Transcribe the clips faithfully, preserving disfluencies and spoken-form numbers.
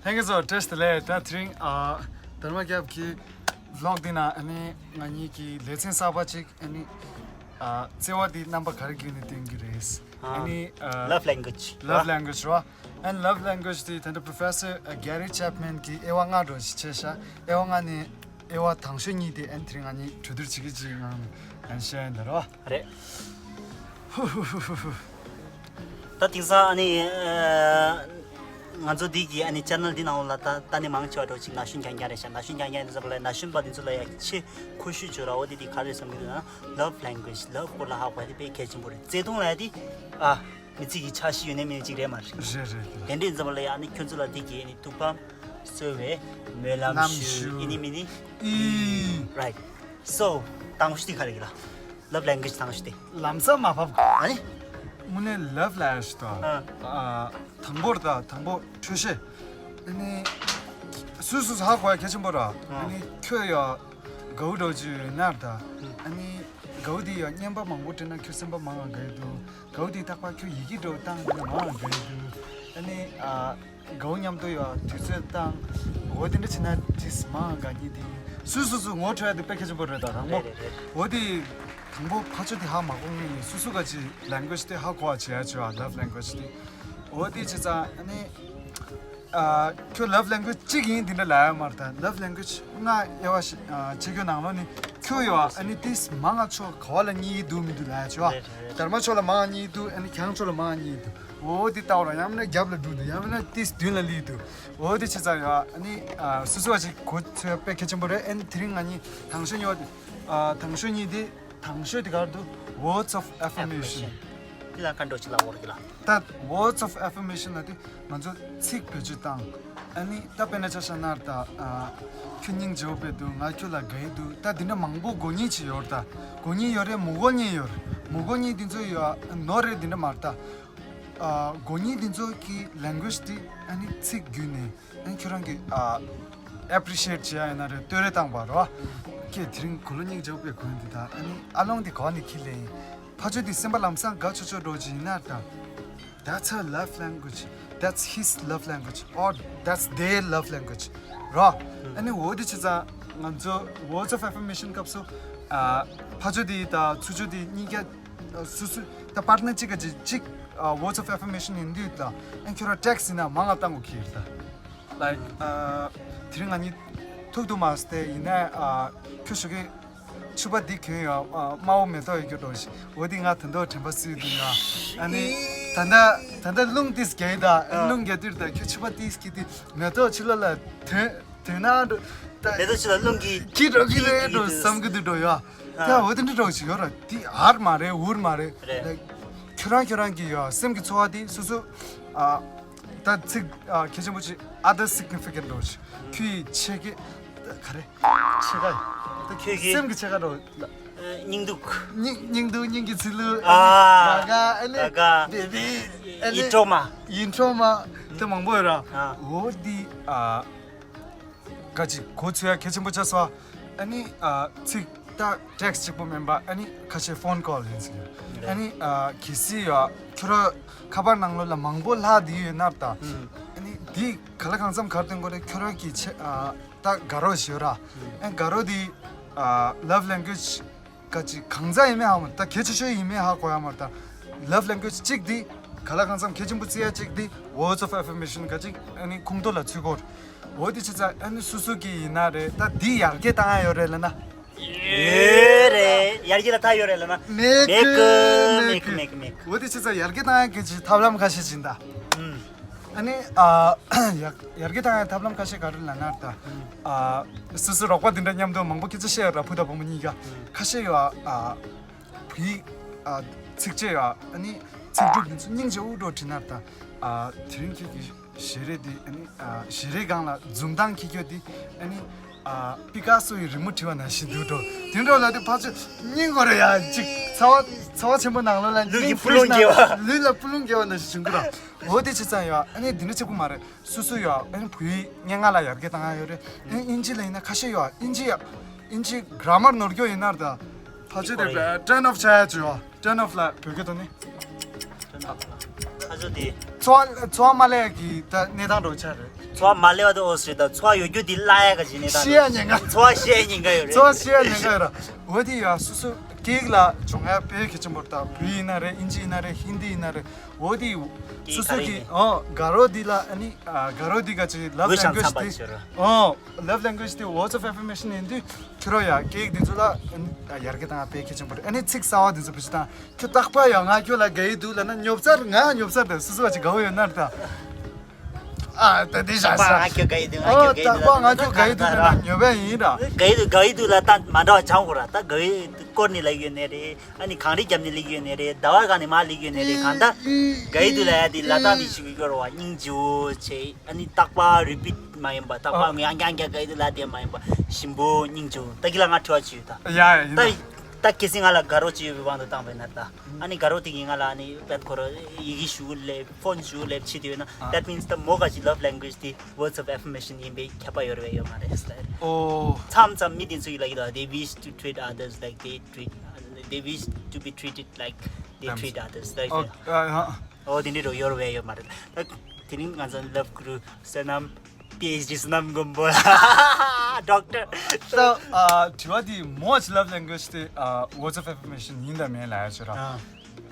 ལྷན་རྒྱས་ཚོ་བཀྲ་ཤིས་བདེ་ལེགས། ད་དེ་རིང་ཨ་དར་མ་རྒྱབ་ཀྱི་vlog་འདི་ན་ཨ་ནི་ང་གཉིས་ཀྱི་ལེ་ཚན་གསར་པ་ཅིག་ཨ་ནི་ཨ་བརྩེ་བ་འདི་རྣམ་པ་ག་རེ་བརྒྱུད་ནས་བསྟན་གྱི་རེད། ཨ་ནི་ཨ་Love language. Love language རོ། And love language་དེ་ད་ལྟ་Professor Gary Chapman་གིས་དབྱེ་བ་ལྔ་འདྲ་ཞིག་ཕྱེ་ཤག་དབྱེ་བ་ལྔ་ནས་དབྱེ་བ་དང་ཤོས་གཉིས་དེ་ཨ་ནི་དེ་རིང་ང་གཉིས་གྲོས་བསྡུར་བྱེད་ཀྱི་ཅིག་ངང་ཨ་ནི་བཤད་ཡིན་ད་རོ། རེད། ཧུ་ཧུ་ཧུ་ཧུ་ཧུ། ད་དེང་སང་ཨ་ནི་ཨ་ང་ཚོ་འདི་གི་ཨ་ནི་channel་འདི་ནང་ལ་ད་ལྟ་ནི་མང་ཆེ་བ་འདྲ་ཅིག་ན་གཞོན་རྐྱང་རྐྱང་རེད་ཤག་ན་གཞོན་རྐྱང་རྐྱང་འདི་ཚོ་ལ་ན་གཞོན་པ་འདི་ཚོ་ལ་ཡ་ཆེས་ཁོ་ཤུ་བྱོས་ར། འོ་དེ་དེ་ག་རེ་བསམ་གྱི་འདུག་ན་love language love་སྐོར་ལ་ཧ་གོ་ཡ་དེ་དཔེ་གལ་ཆེན་པོ་རེད། བརྩེ་དུང་ལ་ཡ་དེ་ཨ་མི་ཚེ་གི་འཆར་གཞི་ཡོད་ནའི་མེད་ཅིག་རེད་མ་རེད། རེད་རེད་རེད། དེ་འདྲའི་འཛམ་བུ་གླིང་ཨ་ནི་ཁྱོད་ཚོ་ལ་འདི་གི་ཨ་ནི་ཐུགས་ཕམ་གསོལ་བའི་སྨོན་ལམ་ལམ་ཞུ་ཞུ། ཨི་ནི་མི་ནི་ཨི། Right. So དང་ཤུ་དེ་ག་རེ་གི་ལ་love language་དང་ཤུ་དེ། ལམ་སང་མ་བབ་ཨ་ནི། དངོས་གནས་love language་དང་ཨ་ཨ་དང་པོར་དང་དང་པོ་འཕྲོད་བཤད་ཨ་ནི་སུ་སུ་ཧ་གོ་ཡ་གལ་ཆེན་པོ་ར། ཨ་ཨ་ནི་ཁྱོད་ཡ་དགའ་བོ་འདྲ་ཅིག་ཡོད་ན་ད་ཨ་ནི་དགའ་བོ་དེ་ཡ་བརྙན་པ་མང་པོ་བྲིས་ན་ཁྱོད་སེམས་པ་མང་ང་དགའ་ཡི་འདུག་དགའ་བོ་དེ་རྟག་པར་ཁྱོད་ཡི་གེ་འདྲ་བཏང་ན་མང་ང་དགའ་ཡི་འདུག་ཨ་ནི་ཨ་དགའ་བོ་མཉམ་དུ་ཡ་དུས་ཚོད་བཏང་འོ་དེ་འདྲ་བྱས་ན་ཅིས་མང་ང་དགའ་ཉེ་དེ་སུ་སུ་སུ་ངོ་འཕྲོད་ཡ་དེ་དཔེ་གལ་ཆེན་པོ་རེད་ད་དང་པོ། རེད་རེད་རེད། འོ་དེ་དང་པོ་ཕར་ཕྱོགས་དེ་ཧ་མ་གོ་ངེས་ནས་སུ་སུ་ག་ཅི་language་དེ་ཧ་གོ་བ་བྱེད་ཡ་བྱོས་ཨ་love language་དེ། འོ་དེ་བྱས་ཙང་ཨ་ནི། ཨ་ཁྱོད་love language་གཅིག་ཡིན་འདི་འདྲ་ལབ་ཡ་མ་རེད་ད། love language་ལྔ་དབྱེ་བ་ཞིག་ཨ་བྱེད་རྒྱུ་ནང་ལོགས་ནས་ཁྱོད་ཡོད་ཨ་ནི་ཏིས་མང་ང་ཕྱོགས་ག་བ་ལ་གཉིད་འདུག་མི་འདུག་ལབ་ཡ་ཆོག་རེད་རེད། དར་མ་ཕྱོགས་ལ་མང་ང་གཉིད་འདུག་ཨ་ནི་ཁྱང་ཕྱོགས་ལ་མང་ང་གཉིད་འདུག་འོ་དེ་ལྟ་བ་ར་ཡང་མིན་ན་རྒྱབ་ལ་འགྲོ་འདུག་ཡང་མིན་ན་ཏིས་མདུན་ལ་སླེབས་འདུག་འོ་དེ་བྱས་ཙང་ཡོད་ཨ་ནི་ཨ་སོ་སོ་བ་ཞིག་གོ་ཚོད་དཔེ་གལ་ཆེན་པོ་རེད། ཨ་ནི་དེ་རིང་ང་གཉིས་དང་ཤོས་ཉོ་ཨ་དང་ཤོས་གཉིས་དེ། དང་ཤོས་དེ་ག་རེ་འདུག words of affirmation. དེ་ལ་ག་འདྲ་ཅིག་ལབ་དགོས་རེད་ལ། ད་words of affirmation་ལ་དེ་ང་ཚོ་ཚིག་བེད་སྤྱོད་བཏང་། ཨ་ནི་ད་དཔེར་ན་ཆ་བཞག་ན་ད་ཨ་ཁྱོད་སྙིང་རྗེ་པོ་དཔེ་འདུག་ང་ཁྱོད་ལ་དགའ་ཡི་འདུག་ད་དེ་འདྲ་མང་པོ་དགོས་ངེས་ཅིག་ཡོད་རེད། ད་དགོས་ངེས་ཡོད་རེད། མི་དགོས་ངེས་ཡོད་རེད། མི་དགོས་ངེས་དེ་ཚོ་ཡོད་ནོར་རེད། དེ་འདྲ་མ་རེད་ད། ཨ་དགོས་ངེས་དེ་ཚོ་གི་language་དེ་ཨ་ནི་ཚིག་བརྒྱུད་ནས། ཨ་ནི་ཁྱོད་རང་གིས་ཨ་appreciate་བྱེད་ཡ་ཡིན་ན་རེད། བསྟོད་ར་བཏང་བ་རོ། ཁྱེད་དེ་རིང་གོ་ལོ་སྙིང་རྗེ་པོ་དཔེ་གོན་འདི་དང་ཨ་ནི་ཨ་ལོང་འདི་གོ་ནི་ཁྱི་ལེན། ཕ་ཆོས་འདི་སེམས་པ་ལམ་སང་དགའ་ཆོག་ཆོག་འགྲོ་ཅིག་ཡིན་ན་ད། That's her love language. That's his love language. Or that's their love language. རོ། ཨ་ནི་འོ་དེ་བྱས་ཙང་ང་ཚོ་words of affirmation་སྐབས་སུ་ཨ་ཕ་ཆོས་འདི་དང་ཚུ་ཆོས་འདི་གཉིས་ཀ་སུ་སུ་ད་partner་གཅིག་ག་གཅིག་གཅིག་ཨ་words of affirmation་ཡིན་དུས་ད་ཨ་ཁྱོད་རང་text་ཡིན་ན་མང་ང་བཏང་དགོས་ཁྱི་ཡིན་ད། Like ཨ་དེ་རིང་ང་གཉིས་ཐུག་ཐུག་མ་སྟེ་ཡིན་ན་ཨ་ཁྱོད་ཞོགས་ཀས་ཕྱུ་པ་འདི་གྱོན་ཡོད། ཨ་དམར་པོ་མེ་ཏོག་ཡོད་རྒྱུ་འགྲོ་ཞིག་འོ་འདི་ང་ད་དུང་དྲན་པ་གསོས་འདུག་ཡ། ཨ་ནི་ད་ལྟ་ད་ལྟ་རླུང་ཏིས་རྒྱག་ཡི་ད་རླུང་རྒྱག་དུས་ད་ཁྱོད་ཕྱུ་པ་ཏིས་གྱིས་ཏི་མེ་ཏོག་ཕྱི་ལོགས་ལ་དོན་དོན་ན་འགྲོ་ད་མེ་ཏོག་ཕྱི་ལ་རླུང་གིས་ཁྱི་འགྲོ་གི་ལེ་འགྲོ་བསམ་གི་འདུག་འགྲོ་ཡ། ད་འོ་འདི་འདྲ་འགྲོ་ཞིག་ཡོད་ར་འདི་ཨར་མ་རེད་འུར་མ་རེད། རེད། ཁྱོད་རང་ཁྱོད་རང་གི་ཡ་སེམས་ཀྱི་ཚོར་བ་དེ་སོ་སོ་ཨ། ད་ཚིག་ཨ་གལ་ཆེན་པོ་ཅིག other significant་འགྲོ་ཞིག་ཁྱོད་ཡི་ཆེ་གེ་ག་རེ་ཆེ་ག་ད་ཁྱོད་ཀྱི་སེམས་ཀྱི་ཆེ་ག་འགྲོ་ལ། སྙིང་སྡུག་སྙིང་སྙིང་སྡུག་སྙིང་གི་ཚིལ་ལུ་ཨ་ག་ག་ཨ་ནི་ག་ག་བེ་བེ་ཨ་ནི་ཡིད་འཕྲོག་མ་ཡིད་འཕྲོག་མ་དེ་མང་པོ་ཡོད་ར། ཨ་འོ་འདི་ཨ། ག་ཅིག་གོ་ཚུལ་ཡ་གལ་ཆེན་པོ་ཆགས་སོ། ཨ་ནི་ཨ་ཚིག་ད་text་གཅིག་པོ་མིན་པ་ཨ་ནི་ཁ་ཤས་phone call་ཡིན་ཟེར། རེད། ཨ་ནི་ཨ་གལ་སྲིད་ཡ་ཁྱོད་ར་ཁ་པར་ནང་ལོགས་ལ་མང་པོ་ལྷག་བསྡད་ཡོད་ན་ད། ཨ་ནི་འདི་ག་ལ་གང་འཚམ་གར་སྟོན་དགོས་རེད། ཁྱོད་ར་གི་ཆེ་ཨ་ད་དགའ་རོགས་ཞུ་ར། ཨ་དགའ་རོགས་འདི་ཨ་love language་ག་ཅིག་གང་ཟག་ཡིན་མིན་ཧ་མ་ད་གལ་ཆེ་ཤོས་ཡིན་མིན་ཧ་གོ་ཡ་མ་ད། Love language་གཅིག་འདི་ག་ལ་གང་འཚམ་གལ་ཆེན་པོ་བརྩི་ཡ་གཅིག་འདི་words of affirmation་ག་ཅིག་ཨ་ནི་ཁུངས་གཏོགས་ལ་ཚུད་སྐོར། འོ་དེ་བྱས་ཙང་ཨ་ནི་སུ་སུ་གི་ཡིན་ན་རེད་ད་འདི་ཡར་རྒྱས་བཏང་ཡ་ཡོད་རེད་ལབ་ན། ཡོད་རེད། ཡར་རྒྱས་ལ་ད་ཡོད་རེད་ལབ་ན། མེད་གི་མེད་གི་མེད་གི་མེད་གི། འོ་དེ་བྱས་ཙང་ཡར་རྒྱས་བཏང་ཡ་གི་ཅིག་ཐབས་ལམ་ཁ་ཤས་ཅིག་ཡིན་ད། ཨ་ནི་ཨ་ཡར་ཡར་རྒྱས་བཏང་ཡ་ཐབས་ལམ་ཁ་ཤས་ག་རེ་ལབ་ན་ད། ཨ་སོ་སོ་རོགས་པ་འདི་འདྲ་མཉམ་དུ་མང་པོ་སྐད་ཆ་བཤད་ཡོད་ར་བུ་དང་བུ་མོ་གཉིས་ཀ་ཁ་ཤས་ཡོད་ཨ། བོད་ཡིག་ཨ་ཚིགས་བཅད་ཡོད་ཨ་ནི་ཚིག་གྲུབ་འདི་ཚོ་སྙིང་རྗེ་པོ་འགྲོ་བྲིས་ན་ད། ཨ་དེ་རིང་ཁྱེད་ཀྱི་ཞལ་རས་འདི་ཨ་ནི་ཨ་ཞལ་རས་སྒང་ལ་འཛུམ་མདངས་འཁྱེར་རྒྱུ་འདི་ཨ་ནི་ཨ་པི་ཀ་སོ་ཡི་རི་མོ་བྲིས་པ་ནང་བཞིན་འདུག་འགྲོ། དེ་འགྲོ་ལ་དེ་ཕར་ཚུར་སྙིང་གོ་རེ་ཡ་ཅིག་ཚ་བ་ཚ་བ་ཆེན་པོ་ནང་ལོགས་ལ་ལུས་ཀྱི་སྙིང་ཕུ་ལུང་རྒྱས་པ། ལུས་ལ་ཕུ་ལུང་རྒྱས་པ་ནང་བཞིན་བྱུང་གི་ར། འོ་དེ་བྱས་ཙང་ཡོད་ཨ་ནི་འདི་འདྲ་གཅིག་པུ་མ་རེད། སོ་སོ་ཡོད་ཨ་ནི་བོད་ཡིག་སྙན་ངག་ལ་ཡར་རྒྱས་བཏང་ཡ་ཡོད་རེད། ཨ་ནི་ཨིན་ཇི་ལ་ཡིན་ན་ཁ་ཤས་ཡོད་ཨིན་ཇི་ཡ་ཨིན་ཇི་གྷ་ར་མར་ནོར་རྒྱུ་ཡིན་ན་ད་ཕལ་ཆེར་དེ་turn off་བྱ་ཡ་ཅིག་ཡོད། turn off་ལ་བོད་སྐད་ཐོག་ནས་ཨ་ཚོ་དེ་འཚོ་བ་འཚོ་བ་མ་ལས་ཀྱི་ད་གནས་སྟངས་འགྲོ་ཆ་རེད། ཚོར་བ་མ་སླེབས་པ་དེ་ཨོ་སི་རེད་ད། ཚོར་བ་ཡོད་རྒྱུ་དེ་བརླག་ཡ་ག་ཞིག་ནས་ད། ཤི་ཡ་ཉེན་ཁ། ཚོར་བ་ཤི་ཡ་ཉེན་ཁ་ཡོད་རེད། ཚོར་བ་ཤི་ཡ་ཉེན་ཁ་ཡོད་ར། འོ་དེ་ཡ་སོ་སོ་ཀེག་ལ་སྦྱོང་ཡ་དཔེ་གལ་ཆེན་པོ་རེད་ད། བོད་ཡིན་ན་རེད། ཨིན་ཇི་ཡིན་ན་རེད། ཧིན་དི་ཡིན་ན་རེད། འོ་དེ་ཀེག་སོ་སོ་ག་རེ་གི་ཡིན། ཨོ་དགའ་རོགས་དེ་ལ་ཨ་ནི་ཨ་དགའ་རོགས་དེ་ག་ཅིག་ལབ་འོས་ཤིང་ལེང་གུ་འཚམ་པ་ཅི་ཞིག་ཡོད་ར། ཨོ་ལབ་ལེང་གུ་ཅི་དེ་words of affirmation ཡིན་དུས་ཁྱོད་རོ་ཡ་ཀེག་དེ་ཚོ་ལ་ཨ་ནི་ཡར་རྒྱས་བཏང་ཡ་དཔེ་གལ་ཆེན་པོ་རེད། ཨ་ནི་ཚིག་གསར་བ་དེ་ཚོ་བེད་སྤྱོད་བཏང་། ཁྱོད་རྟག་པར་ཡང་ང་ཁྱོད་ལ་དགའ་ཡི་འདུག་ལབ་ན་ཉོབ་ཚར། ང་ཉོབ་ཚར་དང་སོ་སོ་བ་ཅིག་དགའ་བོ་ཡོད་ན་རེད་ད། ཨ་ད་དེ་ཤ་ཤ། ང་ཁྱོད་དགའ་ཡི་འདུག་ང་ཨོ་ཁྱོད་དགའ་ཡི་འདུག་རྟག་པར་ང་ཁྱོད་དགའ་ཡི་འདུག་ལབ་ན་ཉོབ་པ་ཡིན་ར། དགའ་ཡི་འདུག་དགའ་ཡི་འདུག་ལ་ད་མ་འདྲ་བ་སྦྱང་དགོས་ར། ད་དགའ་ཡི་འདུག་སྐོར་ནས་ལབ་ཡོད་ནའི་རེད། ཨ་ནི་གངས་རི་རྒྱབ་ནས་ལབ་ཡོད་ནའི་རེད། ཟླ་བ་སྒང་ནས་མར་ལབ་ཡོད་ནའི་རེད། གང་ལྟར་དགའ་ཡི་འདུག་ལབ་ཡ་དེ་ལབ་སྟངས་དེ་ཞིག་ཡོད་ར་བ། སྙིང་རྗེ་བོ་བྱས། ཨ་ནི་རྟག་པར་རི་པིཊ་མ་ཡིན་པ། རྟག་པར་ཨོ་ཡང་བསྐྱར་བསྐྱར་དགའ་ཡི་འདུག་ལབ་དེ་མ་ཡིན་པ། ཞིམ་པོ་སྙིང་རྗེ་བོ། ད་གི་ལ་ང་དྲི་བ་ཅིག་ཡོད་ད། ཡ་ཡ་ཡིན་ད། ད། ད་གལ་སྲིད་ང་ལ་དགའ་རོགས་ཅིག་ཡོད་པའི་དབང་དུ་བཏང་བས་ན་ད། ཨ་ནི་དགའ་རོགས་དེ་གིས་ང་ལ་ཨ་ནི་བད་ཁོ་ར་ཡི་གེ་ཞུ་ལེབ་ཕོན་ཞུ་ལེབ་བྱེད་དུས་ན། ཨ། That means the མོ་ག་ཅིག་love language དེ་words of affirmation ཡིན་པའི་ཁྱབ་པ་ཡོད་རེད་ཡོད་མ་རེད་ཟེར། ཨོ། མཚམས་མཚམས་མི་དེ་ཚོ་ཡིས་ལབ་ཀྱི་འདུག they wish to treat others like they treat they wish to be treated like they them treat others like ཨོ། ཨ། ཨོ་དེ་འདྲའི་རོ་ཡོད་རེད་ཡོད་མ་རེད། ད་དེ་རིང་ང་ཚོ་love guru བསོད་ནམས། པི་ཨེཆ་ཌི་བསོད་ནམས་མགོན་པོ། ཌོག་ཊར། ད་ཨ་དྲི་བ་འདི་མོ་ཨ་ཅི་love language དེ་ཨ་words of affirmation ཡིན་དང་མིན་ལབ་ཡ་ཆོད་ར། ཨ།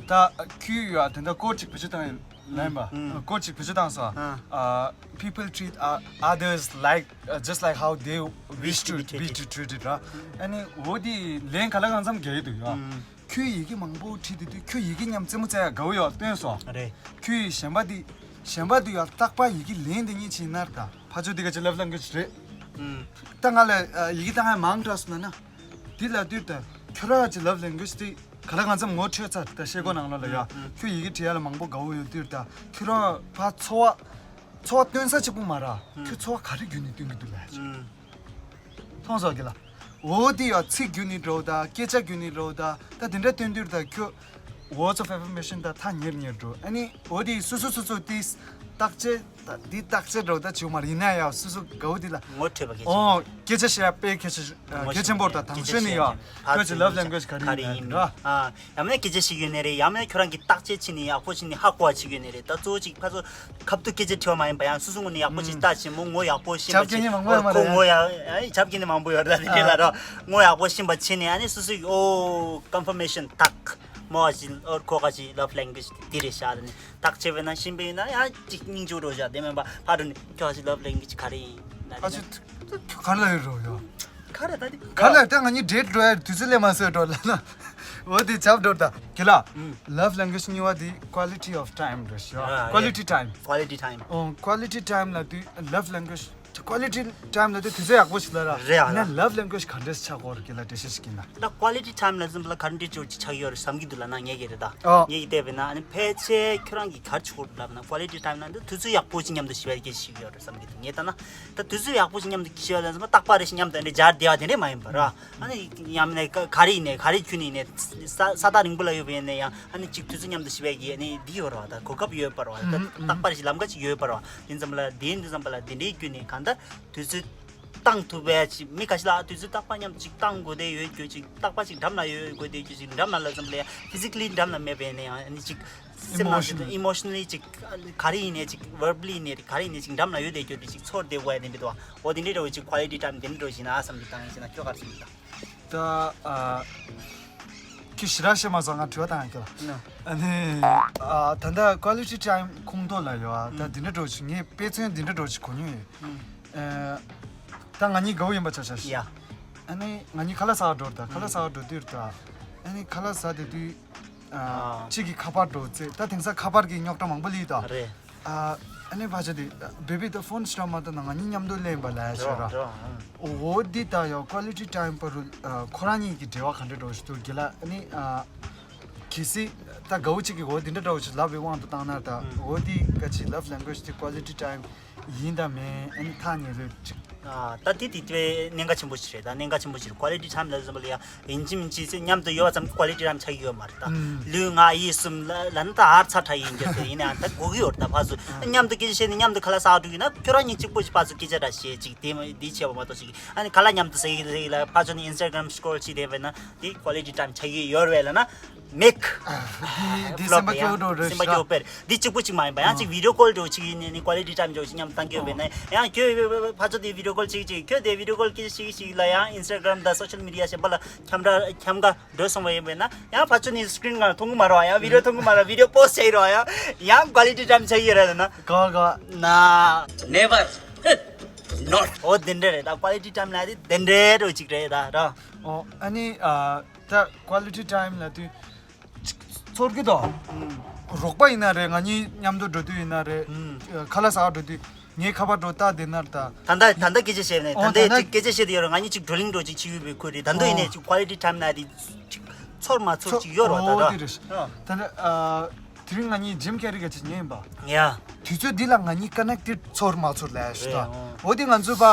ད་ཁྱོད་ཡ་དེ་འདྲ་སྐོར་ཅིག་བེད་སྤྱོད་བཏང་ཡིན་ལབ་ཡིན་པ། ཨ། སྐོར་ཅིག་བེད་སྤྱོད་བཏང་སོང་། ཨ། ཨ། People treat o- others like uh, just like how they wish to be treated ར། ཨ་ནི་འོ་དེ་ལན་ག་ལ་གང་འཚམ་རྒྱག་གི་འདུག་ཡ། ཨ། ཁྱོད་ཡི་གེ་མང་པོ་བྲིས་དུས་དུས་ཁྱོད་ཡི་གེ་མཉམ་རྩེད་མོ་རྩེ་ཡ་དགའ་བོ་ཡོད་སྟོན་སོང་། རེད། ཁྱོད་ཡི་གཞན་པ་འདི་གཞན་པ་འདི་ཡོད་རྟག་པར་ཡི་གེ་ལེན་དེ་ཉིད་ཕྱིན་ནར་ད་ཕ་ཆོས་འདི་ག་ཅི་love language རེད། ཨུམ། ད་ང་ལ་ཡི་གེ་བཏང་ཡ་མང་དྲགས་སོང་ན་ན། འདི་ལ་དུས་ད་ཁྱོད་ར་ཅི་love language དེ་ག་ལ་གང་འཚམ་ངོ་འཕྲོད་ཚར་ད་ཤེས་སྒོ་ནང་ལོགས་ལ་ཡ། ཨུམ། ཁྱོད་ཡི་གེ་བྲིས་ཡ་ལ་མང་པོ་དགའ་བོ་ཡོད་དུས་ད་ཁྱོད་རང་ཕ་འཚོ་བ་འཚོ་བ་སྟོན་ས་གཅིག་པུ་མ་ར། ཨུམ། ཁྱོད་འཚོ་བ་ག་རེ་བརྒྱུད་ནས་སྟོན་གི་འདུག་ལ། ཨུམ། མཐོང་སོང་གི་ལ། འོ་དེ་ཡང་ཚིག་བརྒྱུད་ནས་འགྲོ་ད་སྐད་ཆ་བརྒྱུད་ནས་འགྲོ་ད་ད་དེ་འདྲ་སྟོན་དུས་ད་ཁྱོད་words of affirmation ད་ཐག་ཉེར་ཉེར་འགྲོ། ཨ་ནི་འོ་དེ་སོ་སོ་སོ་སོ་དེ་བརྟག་དཔྱད་ད་དེ་བརྟག་དཔྱད་འགྲོ་ད་བྱེད་མ་རེད་ཡིན་ན་ཡང་སོ་སོ་དགའ་བོ་དེ་ལ། ངོ་འཕྲོད་པ་གལ་ཆེན་ཨོ་པོ་རེད། སྐད་ཆ་བཤད་ཡ་དཔེ་གལ་ཆེ་ངོ་གལ་ཆེན་པོ་ད་དང་ཤོས་ནི་ཡང་ཁྱོད་ཀྱི་love language ག་རེ་ཡིན་ན་ར། ཡང་མིན་ན་སྐད་ཆ་ཞིག་ཡོད་ནི་རེད། ཡང་མིན་ན་ཁྱོད་རང་གིས་བརྟག་དཔྱད་བྱས་ནས་ཡག་པོ་བྱས་ནས་ཧ་གོ་བ་ཅིག་ཡོད་ནི་རེད། ད་གཙོ་བོ་ཅིག་ཕར་ཚུར་ཁ་ཐུག་སྐད་ཆ་དྲི་བ་མ་ཡིན་པ་ཡང་སོ་སོ་ངོས་ནས་ཡག་པོ་ཅིག་ལྟ་བྱས་མོ་ངོ་ཡག་པོ་ཤེས་པ་ཆབ་ཀྱི་ཅིག་ནི་མང་པོ་ཡོད་མ་ཁོ་རེད། ངོ་ཡག་ཨ་ཆབ་ཀྱི་ནི་མང་པོ་ཡོད་རེད་ད་དེ་འདྲ་ལ་ར་ངོ་ཡག་པོ་ཤེས་པ་བྱས་ནས་ཨ་ནི་སོ་སོ་ཨོ་confirmation ཐག་མོ་བ་ཅིག་ཨོ་ཁོ་ག་ཅིག་love language དེ་རེད་ཤག་ནི་ཐག་ཆད་པས་ན་ཤེས་པས་ན་ཡང་ཅིག་སྙིང་རྗེ་རོ་ཤག་དེ་མིན་པ་ཕར་འགྲོ་ནས་ཁྱོད་ག་ཅིག་love language ག་རེ་ཡིན་ན་ཨ་ཅི་ག་ལ་ཡོད་རོ་ཡོད། ག་རེ་ད་དེ་ག་ལ་ད་ང་གཉིས་date འགྲོ་ཡ་དུས་ཚོད་ལས་མ་སོས་འགྲོ་ལ་ན། འོ་དེ་ཆབ་འགྲོ་ད་གི་ལ། ཨུམ། Love language གཉིས་པ་དེ་quality of time རེད་ཤག་ཨ་quality time ཨོ་quality time ལ་དུས་love language quality time ལ་དུས་དུས་ཚོད་ཡག་པོ་ཞིག་ལ་ར། རེད་ཨ་ཡིན་ན་ལ། Love language ག་འདྲས་ཆགས་ཀྱི་ཡོད་རེད་གི་ལ་འགྲེལ་བཤད་ཞིག་གི་ན། ད་quality time ལ་ཙམ་ལ་ག་འདྲས་ཅོ་ཅིག་ཆགས་ཡོད་རེད་བསམ་གི་འདུག་ལ་ན་ངས་གི་རེད་ད། ཨོ། ངས་གི་བལྟས་པས་ན་ཨ་ནི་ཕལ་ཆེར་ཁྱོད་རང་གི་ག་རེ་ཆགས་ཀྱི་ཡོད་རེད་ལབ་ན་quality time ལ་འདི་དུས་ཚོད་ཡག་པོ་ཅིག་མཉམ་དུ་ཞིག་པའི་སྐད་ཆ་ཞིག་ཡོད་རེད་བསམ་གི་འདུག་ངས་ལྟ་ན། ད་དུས་ཚོད་ཡག་པོ་ཞིག་མཉམ་དུ་འཁྱེར་ཡ་ལ་ཙམ་རྟག་པར་རེ་ཞིག་མཉམ་དུ་འདྲེ་སྦྱར་བསྡད་པ་དེ་འདྲས་མ་ཡིན་པ་ར། ཨ་ནི་ཡང་མིན་ན་ག་ག་རེ་ཡིན་ནའི་ག་རེ་ཁྱོན་ནས་ཡིན་ནའི་ས་ས་ཐག་རིང་པོ་ལ་ཡོད་པ་ཡིན་ན་ཡང་ཨ་ནི་གཅིག་དུས་ཚོད་མཉམ་དུ་ཞིག་པའི་གི་ཨ་ནི་འདི་ཡོད་ར་བ་ད་གོ་སྐབས་ཡོད་པ་ར་བ་ད་ཨུམ་ཨུམ། རྟག་པར་ཞིག་ལམ་ཁ་ཅིག་ཡོད་པ་ར་བ་དེ་ཙམ་ལ་དེ་འདི་ཙམ་པ་ལ་དེ་འདྲའི་ཁྱོན་ནས་གང་ལྟར་དུས་ཚོད་བཏང་ཐུབ་པའི་ཅིག་མི་ཁ་ཤས་ལ་དུས་ཚོད་རྟག་པར་མཉམ་ཅིག་བཏང་དགོས་དེ་ཡོད་རྒྱུ་ཅིག་རྟག་པར་ཅིག་འགྲམ་ལ་ཡོད་དགོས་དེ་རྒྱུ་ཅིག་འགྲམ་ལ་ལ་ཙམ་ལ་ཡང་physically འགྲམ་ལ་མེད་པ་ཡིན་ན་ཡང་ཨ་ནི་ཅིག་སེམས་ནང་Emotional. Emotionally ཅིག་ག་རེ་ཡིན་ནའི་ཅིག་verbally ཡིན་ནའི་ག་རེ་ཡིན་ནའི་ཅིག་འགྲམ་ལ་ཡོད་དེ་རྒྱུ་དེ་ཅིག་ཚོར་བདེ་བོ་ཡ་དེ་འདྲ་འདུག་འོ་དེ་འདྲའི་འདྲ་བོ་ཅིག་quality time དེ་འདྲ་འདྲ་བོ་ཞིག་ན་ཨ་བསམ་གྱི་བཏང་ཡིན་ཞེ་ན་ཁྱོད་ག་རེ་བསམ་གྱི་ད། ད་ཨ་ཁྱི་ཞི་ར་ཤེ་མ་ཚང་ང་དྲི་བ་བཏང་ཡ་ཁྱོད་ལ། ན། ཨ་ནི་ཨ་ད་ལྟ་quality time ཁོངས་གཏོགས་ལ་ཡོད་ཨ་ད་ཨུམ། དེ་འདྲ་འདྲ་བོ་ཞིག་ངས་དཔེ་མཚོན་དེ་འདྲ་འདྲ་བོ་ཞིག་གོ་མྱོང་ཡོད། ཨུམ། ཨ་ད་ང་གཉིས་དགའ་བོ་ཡིན་པ་ཆ་ཆ་ཞིག་ཡ། ཨ་ནི་ང་གཉིས་ཁ་ལག་ཟ་བར་འགྲོ་ར་ད་ཁ་ལག་ཟ་བར་འགྲོ་དུས་ར་ད། ཨ་ནི་ཁ་ལག་ཟ་བསྡད་དུས། ཨ། གཅིག་གིས་ཁ་པར་འགྲོ་ཚེ་ད་དེང་སང་ཁ་པར་གྱི་རྙོག་དྲ་མང་པོ་སླེབས་ད། རེད། ཨ། ཨ་ནི་ཕ་ཆ་དེ་baby the phone is not my དང་ང་གཉིས་མཉམ་དུ་ལེན་པ་ལ་ཡ་ཆོད་ར། རེད་རེད། འོ་འདི་ད་ཡང་quality time པ་རུ་ཨ་ཁོ་རང་གཉིས་ཀྱི་འབྲེལ་བ་ག་འདྲ་འགྲོ་ཞིག་འདུག་གི་ལ་ཨ་ནི་ཨ། གལ་སྲིད་ད་དགའ་བོ་གཅིག་གིས་འོ་འདི་འདྲ་འདྲ་བོ་ཞིག་ལབ་པའི་དབང་དུ་བཏང་ན་ད་ཨུམ། འོ་འདི་ག་ཅི་love language དེ་quality time ཡིན་དང་མིན་ཨ་ནི་ཐག་ཉེ་ལོས་ཅིག་ཨ། ད་དེ་དེ་དཔེ་གནད་འགག་ཆེན་པོ་ཞིག་རེད་ད་གནད་འགག་ཆེན་པོ་ཞིག་རེད། quality time ལ་ཟིན་པ་ལ་ཡ་ཡིན་གཅིག་མིན་གཅིག་ཚེ་མཉམ་དུ་ཡོད་པ་ཙམ་གྱིས་quality time ཆགས་ཀྱི་ཡོད་མ་རེད་ད། ཨུམ། ལུས་ངག་ཡིད་གསུམ་ལ་ལ་ནི་ད་ཧར་ཚ་དྲག་ཡིན་རྒྱུ་དེ་ཡིན་ན་ཡང་ད་དགོས་ཀྱི་ཡོད་རེད་ད་ཕར་ཚུར་ཨ། མཉམ་དུ་སྐད་ཆ་བཤད་ནས་མཉམ་དུ་ཁ་ལག་ཟ་འགྲོ་གི་ན་ཁྱོད་རང་གཉིས་གཅིག་པོ་ཞིག་ཕར་ཚུར་སྐད་ཆ་འདྲ་བཤད་ཅིག་དེ་མ་དེ་བྱས་པ་མ་གཏོགས་ཅིག་ཨ་ནི་ཁ་ལག་མཉམ་དུ་ཟ་གི་ཟ་གི་ལ་ཕར་ཕྱོགས་ནས་Instagram scroll ཅིག་བསྡད་པ་ན་དེ་quality time ཆགས་ཀྱི་ཡོད་རེད་ལ་ན། མེག་འདི་འདི་སེམས་པ་སྐྱོ་འགྲོ་རེད་སེམས་པ་ཤག་སྐྱོ་པེར་འདི་གཅིག་པུ་གཅིག་མ་ཡིན་པ་ཡང་གཅིག་video call འགྲོ་གཅིག་ཡིན་ནས་ནི་quality time འགྲོ་གཅིག་མཉམ་བཏང་གི་ཡོད་པས་ན་ཡང་ཁྱོད་ཕར་ཚུར་དེ་video call གཅིག་གཅིག་ཁྱོད་དེ་video call གཅིག་གཅིག་ལ་ཡང་Instagram དང་social media གཞན་པ་ལ་འཁྱམ་འདྲ་འཁྱམ་ག་འགྲོ་སོང་བ་ཡིན་པས་ན་ཡང་ཕར་ཚུར་ནི་screen ང་མཐོང་གི་མ་རོགས་ཡང་video མཐོང་གི་མ་རོགས་video post བྱས་རོགས་ཡང་ཡང་quality time ཆགས་ཡོད་ར་ན་ག་ག་ན་never not ཨོ་དེ་འདྲ་རེད་ད་quality time ལ་དེ་དེ་འདྲ་རོ་གཅིག་རེད་ད་ར་ཨོ་ཨ་ནི་ཨ། ད་quality time ལ་དུས་ཚོར་གི་དོ། རོགས་པ་ཡིན་ན་རེད་ང་གཉིས་མཉམ་དུ་འགྲོ་དུས་ཡིན་ན་རེད། ཁ་ལག་ཟ་བ་འགྲོ་དུས་ངའི་ཁ་པར་འགྲོ་ལྟ་དེ་ན་ད། ད་ལྟ་ད་ལྟ་སྐད་ཆ་བཤད་ནས་ད་ཨོ་ལྟ་ད་ལྟ་ཅིག་སྐད་ཆ་བཤད་དེ་ཡོད་རེད་ང་གཉིས་ཅིག་བགྲོ་གླེང་འགྲོ་ཅིག་བྱེད་ཡོད་པའི་ཁུལ་རེད་ད་དུང་ཡིན་ནས་ཅིག་quality time ན་དེ་ཅིག་ཚོར་མ་ཚོར་ཅིག་ཡོད་རོགས་ད་ཨོ་ད། དེ་རེད། ད་ལྟ་དེ་རིང་ང་གཉིས་Jim Carrey ག་ཅིག་ཉན་ཡིན་པ། ཡ། དུས་ཚོད་འདི་ལ་ང་གཉིས་connected ཚོར་མ་ཚོར་ལས་ཞུ་ད། རེད་ཨོ། འོ་དེ་ང་ཚོ་པ་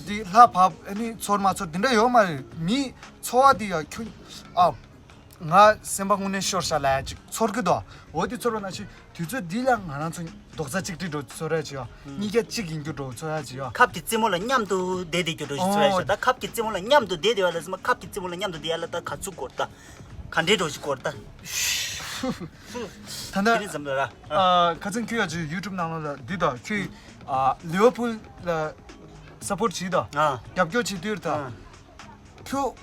འདི་ལྷ་བབ་ཨ་ནི་ཚོར་མ་ཚོར་དེ་འདྲ་ཡོད་མ་རེད་མི་ཚོར་བ་དེ་ཡ་ཁྱོད་ཨ། ང་སེམས་པ་དངོས་གནས་ཤོར་ཤག་ལབ་ཅིག་ཚོར་གི་འདུག་འོ་དེ་ཚོར་བ་ན་ཆི་དུས་ཚོད་འདི་ལ་ང་རང་ཚོ་རྡོག་རྩ་གཅིག་སྒྲིལ་འགྲོ་ཚོར་ཡ་ཅིག་ཡོད། གཉིས་ཀ་གཅིག་ཡིན་རྒྱུ་འགྲོ་ཚོར་ཡ་ཅིག་ཡོད། ཁབ་ཀྱི་རྩེ་མོ་ལ་མཉམ་དུ་བསྡད་བསྡད་རྒྱུ་འགྲོ་ཞིག་ཚོར་ཡ་ཨོ་ཅིག་ད་ཁབ་ཀྱི་རྩེ་མོ་ལ་མཉམ་དུ་བསྡད་བསྡད་ཡ་ལ་ཟེར་མ་ཁབ་ཀྱི་རྩེ་མོ་ལ་མཉམ་དུ་བསྡད་ཡ་ལ་ད་ག་ཚུགས་དགོས་ད་ག་འདྲའི་འགྲོ་ཞིག་དགོས་ད། ད་དེ་ནི་ནས་འཛམ་ལ་ར། ཨ། ཁ་ཚིག་ཁྱོད་ཡ་ཅིག་YouTube ནང་ལ་འདི་ད་ཁྱོད་ཨ་Liverpool ལ་support བྱེད་ད། ཨ། རྒྱབ་སྐྱོར་བྱེད་དུས་ད། ཨ། ཁྱོད་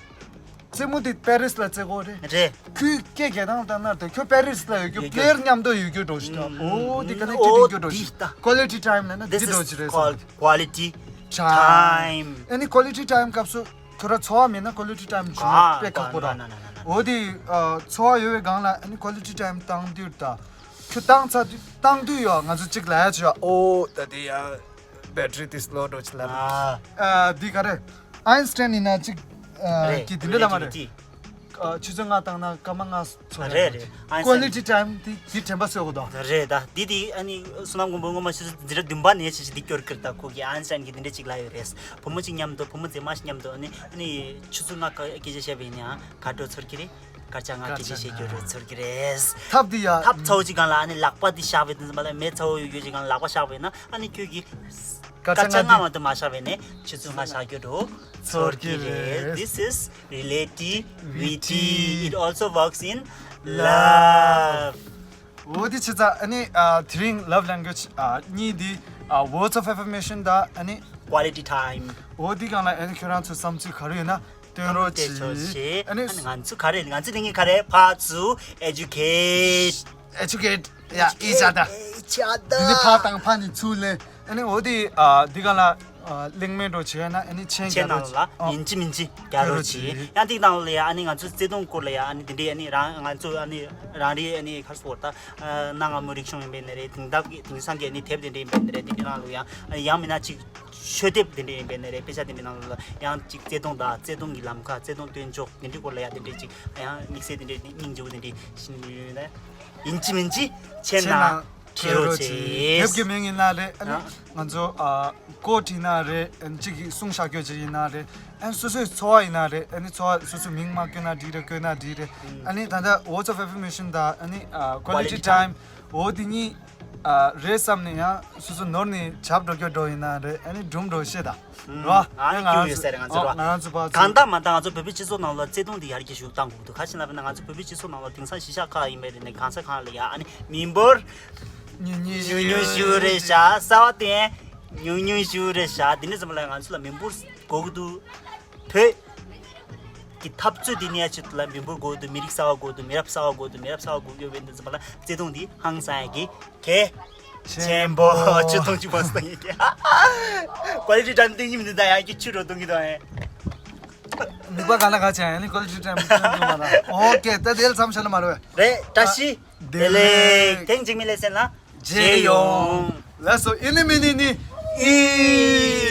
རྩེད་མོ་དེ་པེ་རིས་ལ་རྩེ་གོ་རེད། རེད། ཁོས་སྐད་རྒྱག་སྟངས་ལྟར་ན་ད་ཁྱོད་པེ་རིས་ལ་ཡོད་རྒྱུ་ཡོད་རྒྱུ། པེ་ཡར་མཉམ་དུ་ཡོད་རྒྱུ་འགྲོ་ཞིག་ད། ཨོ་དེ་ཀ་ནེག་ཊེཌ་ཡོད་རྒྱུ་འགྲོ་ཞིག་ད། Quality time ལ་ན་This དེ་འགྲོ་is ཞིག་རེད་called quality time. ཨ་ནི་quality time སྐབས་སུ་ཁྱོད་ར་འཚོ་བ་མེད་ན་quality time བྱུང་ན་དཔེ་ཁག་པོ་ར། ཨོ་དེ་འཚོ་བ་ཡོད་པའི་སྒང་ལ་ཨ་ནི་quality time བཏང་དུས་ད། ཁྱོད་བཏང་ཚར་དུས་བཏང་དུས་ཡོད་ང་ཚོ་གཅིག་ལ་ཡ་ཆོ་ཡ་ཨོ་ད་དེ་ཡ་battery དེ་slow འགྲོ་ཆེ་ལ་རེད། ཨ། ཨ་འདི་ག་རེད། Einstein ཡིན་ན་གཅིག་ཨ་རེད། གི་འདི་འདྲ་ལ་མ་རེད། Relativity ཨ་ཆུ་ཚོད་ལྔ་བཏང་ན་སྐར་མ་ལྔ་ཚོ་རེད། རེད་རེད། Einstein quality time དེ་དེ་དྲན་པ་གསོས་གོ་དང་། རེད་ད་འདི་དེ་ཨ་ནི་བསོད་ནམས་མགོན་པོ་སྔོན་མ་ཆུ་ཚོད་འཛིན་གྲྭ་བདུན་པ་ནས་ཆེ་ཆེ་འདི་སྐྱོར་ཁིར་ད་ཁོ་གི་Einstein གི་འདི་འདྲ་གཅིག་ལ་ཡོད་རེད། བུ་མོ་གཅིག་མཉམ་དུ་བུ་མོ་མཛེས་མ་ཞིག་མཉམ་དུ་ཨ་ནི་ཨ་ནི་ཆུ་ཚོད་ལྔ་སྐད་ཆ་བཤད་པ་ཡིན་ན་ཡང་ག་འགྲོ་ཚོར་གི་རེད། སྐར་ཆ་ལྔ་སྐད་ཆ་བཤད་རྒྱུ་རེད་ཚོར་གི་རེད། ཐབ་དེ་ཡ། ཐབ་ཚ་བོ་ཅིག་སྒང་ལ་ཨ་ནི་ལག་པ་དེ་བཞག་པའི་དུས་ཙམ་པ་ལ་མེ་ཚ་བོ་ཡོད་རྒྱུ་ཅིག་སྒང་ལ་ལག་པ་བཞག་པས་ན་ཨ་ནི་ཁྱོད་ཀྱིས་སྐར་ཆ་ལྔ་མ་གཏོགས་མ་བཞག་པས་ནས་ཆུ་ཚོད་ལྔ་བཞག་རྒྱུ་རུ་ཚོར་གི་རེད། This is relativity. It also works in love. འོ་དེ་ཆི་ཙ་ཨ་ནི་ཨ་དེ་རིང་love language ཨ་གཉིས་དེ་ཨ་words of affirmation དང་ཨ་ནི་quality time འོ་དེ་སྒང་ལ་ཨ་ནི་ཁྱོད་རང་ཚོ་བསམ་ཚུལ་ག་རེ་ཡོད་ན་སྟོན་རོགས་བྱེད། ཨ་ནི་ང་ཚོ་ག་རེ་ང་ཚོ་དེ་ངས་ག་རེ་ཕར་ཚུར་educate educate ཡ་ཨི་ཅག་ད་ཨི་ཅག་ད་དེ་ནི་ཕར་དང་ཕར་ནི་ཚུར་ལེན་ཨ་ནི་འོ་དེ་ཨ་དེ་སྒང་ལ་ཨ་གླེང་མོལ་འགྲོ་བྱེད་ན་ཨ་ནི་མཆན་མཆན་རྒྱག་ནང་རོགས་ལ་ཨ་ཡིན་གཅིག་མིན་གཅིག་རྒྱག་རོགས་རོགས་བྱེད། བྱེད། ཡང་དེ་ནང་ལ་ཡ་ཨ་ནི་ང་ཚོ་བརྩེ་དུང་སྐོར་ལ་ཡ་ཨ་ནི་དེ་འདྲའི་ཨ་ནི་རང་ང་ཚོ་ཨ་ནི་རང་རེའི་ཨ་ནི་ག་རེ་ཟེར་ད་གནའ་སྔ་མོའི་རིག་གཞུང་ཡིན་པའི་ནི་རེད། དེང་སྐབས་ཀྱི་དེང་སང་གི་ཨ་ནི་དེབ་དེ་འདྲ་ཡིན་པའི་ནི་རེད། དེ་འདྲའི་ནང་ལ་ཡང་ཡང་མིན་ན་ཅིག་ཤོད་དེབ་དེ་འདྲ་ཡིན་པའི་ནི་རེད། དཔེ་ཆ་དེ་འདྲའི་ནང་ལ་ཡང་ཅིག་བརྩེ་དུང་དང་བརྩེ་དུང་གི་ལམ་ཁ་བརྩེ་དུང་སྟོན་ཕྱོགས་དེ་འདྲའི་སྐོར་ལ་ཡང་དེ་འདྲའི་ཅིག་ཡང་དམིགས་བསལ་དེ་འདྲའི་སྙིང་རྗེ་བོ་དེ་འདྲའི་ཤིན་ཡོད་ན་ཡིན་གཅིག་མིན་གཅིག་མཆན་ནང་བྲིས་རོགས་བྱེད། དེབ་ཀྱི་མིང་ཡིན་ན་རེད། ཨ་ནི་ང་ཚོ་ཨ་quote ཡིན་ན་རེད། ཨ་ནི་གཅིག་གིས་གསུང་བཤད་རྒྱུ་ཅིག་ཡིན་ན་རེད། ཨ་ནི་སོ་སོའི་ཚོར་བ་ཡིན་ན་རེད། ཨ་ནི་ཚོར་བ་སོ་སོའི་མིང་མ་བཀོད་ན་འགྲིག་རེད། བཀོད་ན་འགྲིག་རེད། ཨ་ནི་ད་ལྟ་words of affirmation དང་ཨ་ནི་ཨ་quality time འོ་དེ་གཉིས་ཨ་རེད་བསམ་ནས་ཡང་སོ་སོ་ནོར་ནས་བྱབ་འགྲོ་རྒྱུ་འགྲོ་ཡིན་ན་རེད། ཨ་ནི་སྒྲུང་འགྲོ་ཤེས་ད་རོ། ཨ་ནི་ང་རང་ཚོ་ཡོད་ཟེར་ང་ཚོ་རོ། ང་རང་ཚོ་ཕར་ཚུར་གང་ལྟར་མ་ལྟར་ང་ཚོ་བོད་པའི་སྤྱི་ཚོགས་ནང་ལ་བརྩེ་དུང་འདི་ཡར་རྒྱས་ཤུགས་བཏང་དགོས་འདུག་ག་ཞིག་ལབ་ན་ང་ཚོ་བོད་པའི་སྤྱི་ཚོགས་ནང་ལ་དེང་སང་གཞིས་ཆགས་ཁག་ཡིན་པའི་རེད་ནས་གང་ས་གང་ལ་ཡ་ཨ་ནི་མི་འབོར་ཉུང་ཉུང་ཉུང་ཉུང་ཞུ་རེད་ཤག་གསར་བ་དེ་ཉུང་ཉུང་ཞུ་རེད་ཤག་དེ་ནས་ཙམ་ལ་ང་ཚོ་ལ་མི་འབོར་དགོས་ཀྱི་འདུག་བོད་ཀྱི་འཐབ་རྩོད་དེ་ནས་ཆེད་དུ་ལ་མི་འབོར་དགོས་འདུག་མི་རིགས་གསར་བ་དགོས་འདུག་མི་རབས་གསར་བ་དགོས་འདུག་མི་རབས་གསར་བ་དགོས་ཀྱི་ཡོད་པའི་འདི་ཙམ་ལ་བརྩེ་དུང་འདི་ཧང་སང་ཡ་གི་གལ་ཆེན་པོ་ཆུ་ཐུང་ཆུ་བ་སྟོང་ཡིན་གྱི། quality time སྟེང་ཉིན་འདི་ད་ཡང་གི་ཆུ་རོ་གཏོང་གི་དང་ཨེ། ནུས་པ་ག་ན་ག་ཆེ་ཡང་ནི་quality time སྟོང་གི་མ་ལ། ཨོ་ཀེ་ད་དེ་ལ་མཚམས་བཞག་ན་མ་རེད། རེད་བཀྲ་ཤིས་བདེ་ལེགས། ཐེངས་གཅིག་མི་ལས་སེམས་ལ་མཇལ་ཡོང་། ལགས་སོ་ཨི་ནི་མི་ནི་ནི་ཨི།